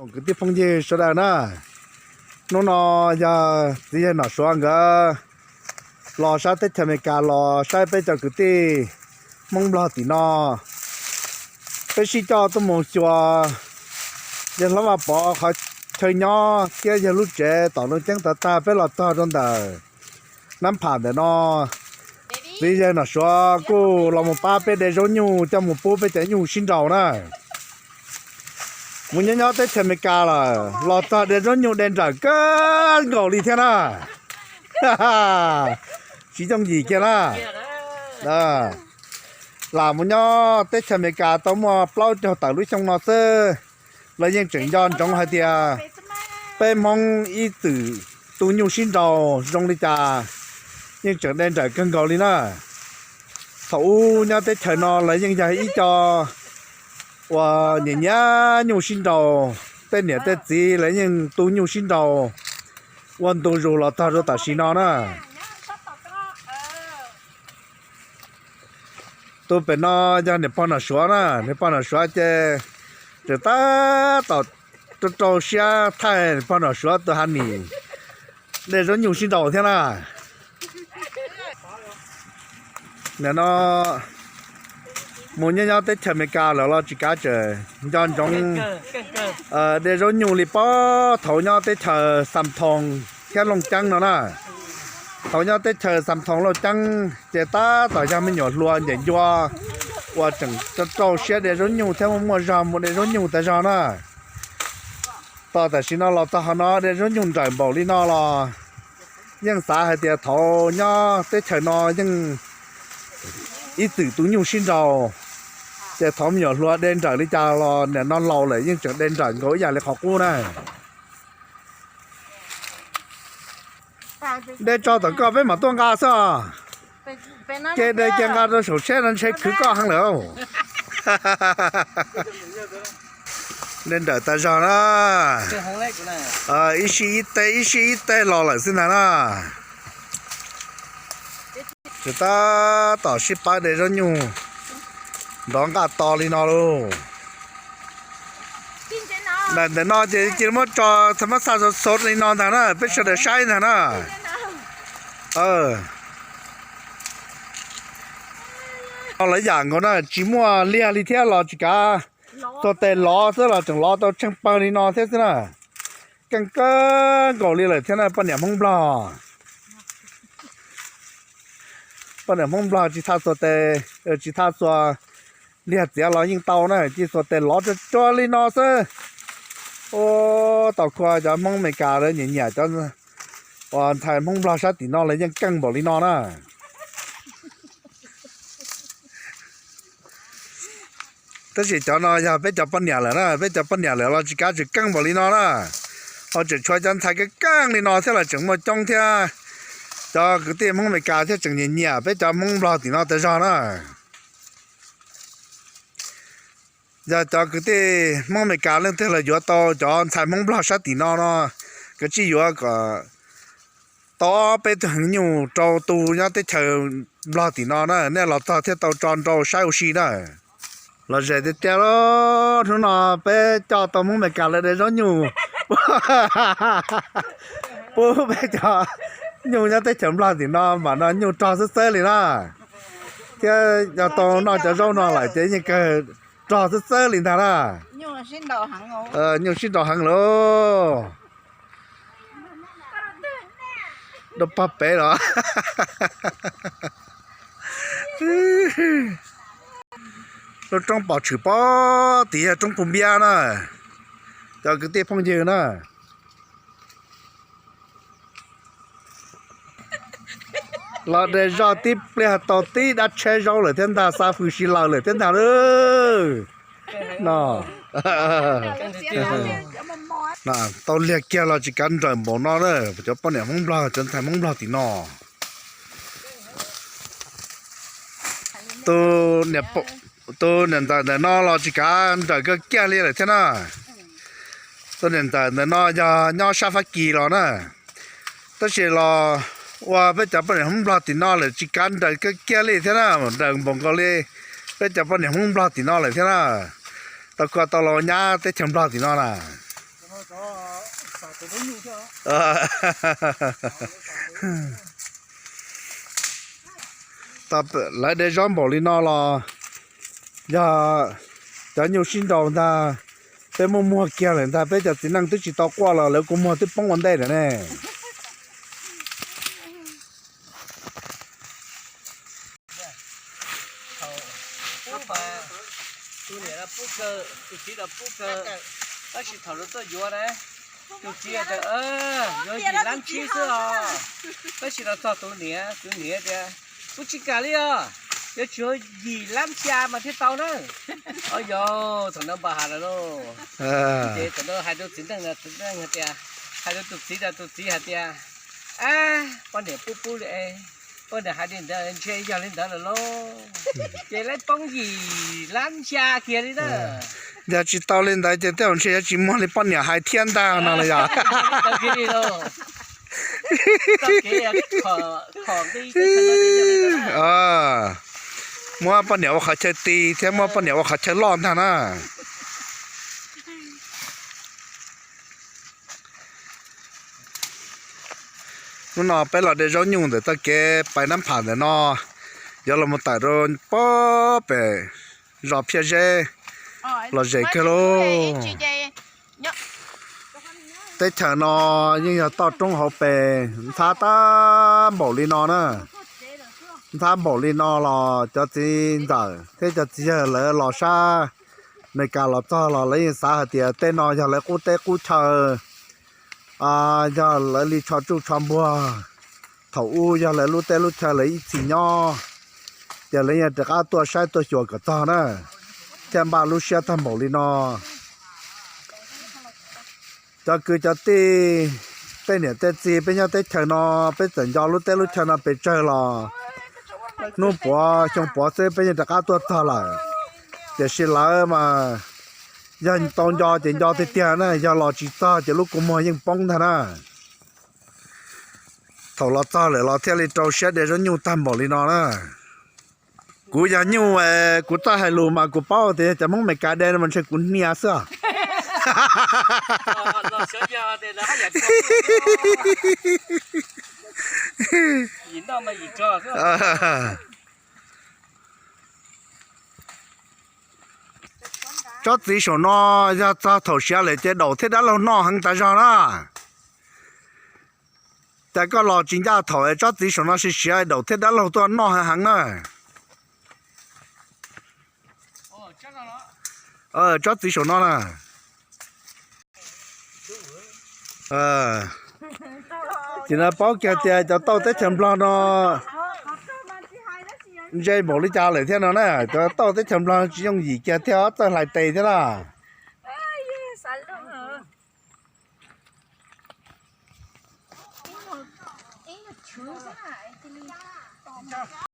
Kwv tij phooj ywg sawv daws na, hnub no yog txiv yawg Nom Suav nkawd los sab teb chaws Amelikas los saib peb cov kwv tij Hmoob Nplog tim no. Peb sib coj tuaj mus xyuas yawg Hlob Vaj Pov qhov chaw nyob thiab yawg lub tsev tom Looj Ceeb tag tag, peb los txog rau ntawm Nab Pham ntawm no, txiv yawg Nom Suav kuj los mus pab peb de zaub nyuj coj mus pub peb cov nyuj sib nraus na. Mus nyob nyob teb chaws Amelikas lawm los txog de zaub nyuj de nrawm kawg nkaus li thiab na. Tsis yooj yim kiag na. Lam mus nyob teb chaws Amelikas tau muaj plaub caug tawm lub xyoo no xwb, los yeej tseem nco ntsoov hais tias peb Hmoob ib txwm tu nyuj sib nraus zoo li cas, yeej tseem de nrawm kawg nkaus li na. Thaum ub nyob teb chaws no lawv yeej yog ib co uas nyiam nyiam nyuj sib nraus, tej niam tej txiv lawv yeej tu nyuj sib nraus ua ntu zus los txog rau tam sim no na. Tus pem no yog niam pog Nom Suav na, niam pog Nom Suav ces tseem tab tom rau rau siab thaij niam pog Nom Suav tus ha nim de zaub nyuj sib nraus thiab na. Nim no mus nyob nyob teb chaws Amelikas lawm los tsis kav tseem nco ntsoov de zaub nyuj li pob thaum nyob teb chaws Xam Thoos thiab Looj Ceeb no na. Thaum nyob teb chaws Xam Thoos Looj Ceeb ces tab tom yog me nyuam hluas ncaim ncua uas tseem rau rau siab de zaub nyuj thiab muaj muaj zog mus de zaub nyuj tas zog na. Tos tam sim no los txog qhov no de zaub nyuj nrawm npaum li no los yeej xav hais tias thaum nyob teb chaws no yeej ib txwm tu nyuj sib nraus, ces thaum me nyuam hluas de nrawm li cas los nim no laus lawm yeej tseem de nrawm nkaus ib yam li qhov qub na. De tso tom koj peb mam tuaj nqa xwb os. Ces de kiag nqa rau saum tsheb no ntshe khwv koj heev lawm. De nrawm tas zog na. Ib sij ib teg ib sij ib teg los lawm xwb ntag na. Tseem tab tom sib pab de zaub nyuj nrov nqaj to li no lauj. Ntawm ntawm no ces cia muab tso tha mab xa xov xov li no ntag na, peb sawv daws saib ntag na. Lawv yam nkaus na, tsis muaj liag li thiab los tsis kav, txhua tes lov xwb los tseem lov tau tsheej pawg li no thiab xwb na. Keej kawg nkaus li lawm thiab na poj niam Hmoob Nplog. Poj niam Hmoob Nplog tsis tha txhua tes, tsis tha txhua liag txiav los yeej tau na, cia txhua tes lov tsuag tsuag li no xwb. Ua tau khuv cov Hmoob Amelikas lawv nyiam nyiam cov uas ntxhais Hmoob Nplog sab tim no lawv yeej keej npaum li no na. Tab sis cov no yog peb cov poj niam lawm na, peb cov poj niam lawm los tsis kav tseem keej npaum li no na. Ho tseem tshuav cov ntxhais keej keej li no thiab los tseem muaj coob thiab. Cov kwv tij Hmoob Amelikas thiaj tseem nyiam nyiam peb cov Hmoob Nplog tim no tas zog na. Yog cov kwv tij Hmoob Amelikas leej twg los yuav tau cov ntxhais Hmoob Nplog sab tim no no, kav tsij yuav kom tau ob peb tug heev nyuj rau tu nyob teb chaws Nplog tim no na, nej los txog thiaj tau tso nrau saib ua si na. Los zem tiag tiag lauj, hnub no peb coj tau Hmoob Amelikas lawv de zaub nyuj pub peb cov nyuj nyob teb chaws Nplog tim no mas no nyuj rog xwb xwb li na. Thiab yog tau noj cov zaub no lawm ces yeej kawg rog xwb xwb li ntag na. Nyuj sib nraus heev lauj. Rau pog pem los. Lub roob pom tshwm pob tid yog roob Phu Npiab na, cov kwv tij phooj ywg na. Los de zog tib pliag tau tib dab tsheb zaub lawm thiab ntag, xa fws si lawm lawm thiab ntag lauj. No, tau liag kiag los tsis kav nrawm npaum no na, cov poj niam Hmoob Nplog, cov ntxhais Hmoob Nplog tim no. Tus niam ntxawm ntawm no los tsis kav nrawm kawg kiag li lawm thiab na. Tus niam ntxawm ntawm no yog nyob sab Fab Kis los na, tab sis los ua peb cov poj niam Hmoob Nplog tim no lawm tsis kav nrawm kawg kiag li thiab na, nrawm npaum nkaus li peb cov poj niam Hmoob Nplog tim no lawm thiab na. Tau kua tau los nyab teb chaws Nplog tim no na. Lawv de zaub npaum li no los yog cov nyuj sib nraus ntag, peb muaj muag kiag lawm ntag, peb cov txiv neej twb tsis tau quaj los lawv kua muag twb poob ua ntej lawm ne. Tus niam los pub kawg, tus txiv los pub kawg, tab sis thaum lawv tuaj yuav na, tus txiv tias yuav yim lab tsib xwb os, tab sis los txog tus niam, tus niam tias kuv tsis kam li os, yuav tsum yim lab xya mas thiaj tau na. Au yau, thaum no npau has lawm lauj. Ces thaum no hais rau txiv neej, txiv neej hais tias, hais rau tus txiv, tus txiv hais tias, ab, poj niam pub pub li, poj niam hais li ntawd ntshe yog li ntawd lawm lauj. Ces lawv poob yim lab xya kiag li na. Yog tsis tau li ntawd ces tej zaum ntshe yuav tsis muaj li poj niam hais thiab ntag no los yog. Muab poj niam ua qhov chaw ti thiab muab poj niam ua qhov chaw loj ntag na. Hnub no peb los de zaub nyuj ntawm txoj kev pais Nab Pham ntawm no, yuav los mus tawm rau pob pem zos Phiaj Zeb, los ze kawg lauj. Teb chaws no yeej yog toj roob hauv pes, ntxhab tag npaum li no na. Ntxhab npaum li no los cov txiv ntxawm thiab cov txiv yawg lawv los sab Amelikas los txog los lawv yeej xav hais tias tej no yog lawv qub teb qub chaw, yog lawv li tsho tsuj tsho npuag. Thaum ub yog lawv lub teb lub chaw lawv ib txhis nyob, ces lawv yeej rov qab tuaj saib tuaj xyuas kom txog na, thiaj npaj lub siab tag npaum li no. Cov kwv cov tij, tej niam tej txiv, peb nyob teb chaws no, peb txawm nco lub teb lub chaw no pes tsawg los hnub puav xyoo puav xwb peb yeej rov qab tuaj txog lawm. Tiam sis lawv mas yog tau nco ces nco tiag tiag na, yog los tsis txog ces lub kua muag yeej poob ntag na. Thaum los txog lawm los thiaj li rau siab de zaub nyuj tag npaum li no na. Kuv yog nyuj, kuv txawj hais lus mas kuv paub tias yog cov Hmoob Amelikas de no mas ntshe kuv hnia xwb. Tsob txiv saum no yog txog thaum siav lawm ces daum thiab dab laug noj heev tas zog na. Cas koj los tsis ncaj thaum tsob txiv saum no siav siav daum thiab dab laug tuaj noj heev heev na. Tsob txiv saum no na. Ces no paub kiag tias cov tauj teb chaws Nplog no ntse npaum li cas lawm thiab no na. Cov tauj teb chaws Nplog tsis yooj yim kiag thiab txawj hlais tes thiab na.